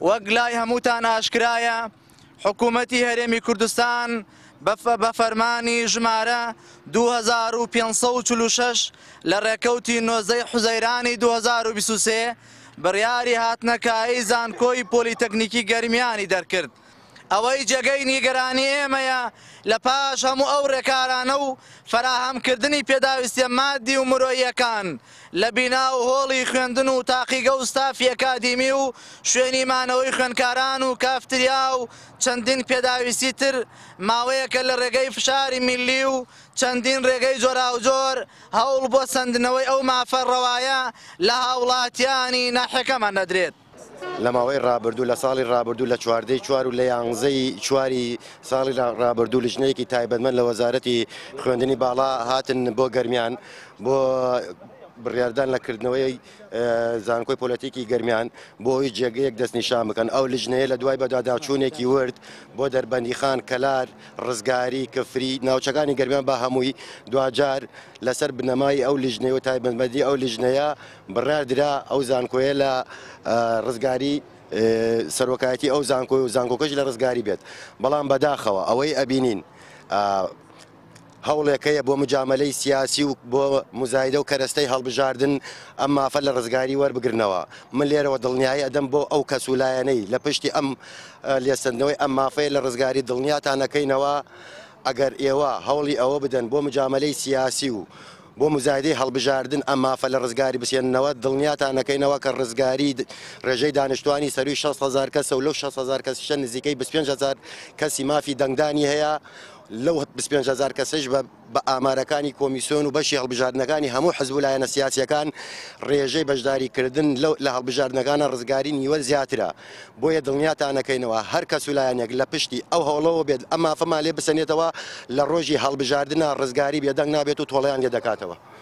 وەک لای هەمووتان ئاشکرایە حکوومەتی هەرێمی کوردستان بە فەرمانی ژمارە 2546 لە ڕێکەوتی 19 حوزەیرانی 2023 بڕیاری هاتنەکایەی زانکۆی پۆلیتەکنیکی گەرمیانی دەرکرد. ئەوەی جێگەی نیگەرانی ئێمەیە لە پاش هەموو ئەو ڕێکارانە و فەراهەمکردنی پێداویستیە مادی و مرۆییەکان لە بینا و هۆڵی خوێندن و تاقیگە و ستافی ئەکادیمی و شوێنی مانەوەی خوێندکاران و کافتریا و چەندین پێداویستی تر ماوەیەکە لە ڕێگەی فشاری میللی و چەندین ڕێگەی جۆراوجۆر هەوڵ بۆ سەندنەوەی ئەو مافە ڕەوایە لە هاوڵاتیانی ناحیەکەمان دەدرێت. لە ماوەی ڕابردوو لە ساڵی ڕابردوو لە چواردەی چوار و لە یانزەی چواری ساڵی ڕابردوو لیژنەیەکی تایبەتمەند لە وەزارەتی خوێندنی باڵا هاتن بۆ گەرمیان بۆ بڕیاردان لە کردنەوەی زانکۆی پۆلەتیکی گەرمیان بۆ ئەوی جێگەیەک دەستنیشان بکەن ئەو لیژنەیە لە دوای بەدواداچوونێکی ورد بۆ دەربەندیخان کەلار ڕزگاری کفری ناوچەکانی گەرمیان بە هەمووی دواجار لەسەر بنەمای ئەو لیژنەیە و تایبەتمەندی ئەو لیژنەیە بڕیار درا ئەو زانکۆیە لە ڕزگاری سەرۆکایەتی ئەو زانکۆی و زانکۆکەش لە ڕزگاری بێت بەڵام بەداخەوە ئەوەی ئەبینین هەوڵێک هەیە بۆ مجاملەی سیاسی و بۆ مزایدە و کەرەستەی هەڵبژاردن ئەم مافە لە ڕزگاری وەربگرنەوە من لێرەوە دڵنیایی ئەدەم بۆ ئەو کەس و لایەنەی لە پشتی ئەم لێسەندنەوەی ئەم مافەیە لە ڕزگاری دڵنیاتان ئەکەینەوە ئەگەر ئێوە هەوڵی ئەوە بدەن بۆ مجاملەی سیاسی و بۆ موزایدەی هەڵبژاردن ئەم مافە لە ڕزگاری بسێننەوە، دڵنیاتان ئەکەینەوە کە ڕزگاری ڕێژەی دانیشتوانی سەرووی 60 هەزار کەسە و لەو 60 هەزار کەسیشە نزیکەی 25 هەزار کەسی مافی دەنگدانی هەیە، لەو 25 هەزار کەسەش بە بە ئامارەکانی کۆمیسیۆن و بەشی هەڵبژاردنەکانی هەموو حزب و لایەنە سیاسییەکان ڕێژەی بەشداریکردن لە هەڵبژاردنەکانە ڕزگاری نیوە زیاترە. بۆیە دڵنیاتان ئەکەینەوە هەر کەس و لایەنێک لە پشتی ئەو هەوڵەوە بێت ئەم مافەمان لێ بسەنێتەوە لە ڕۆژی هەڵبژاردنا ڕزگاری بێدەنگ نابێت و تۆڵەیان لێ دەکاتەوە.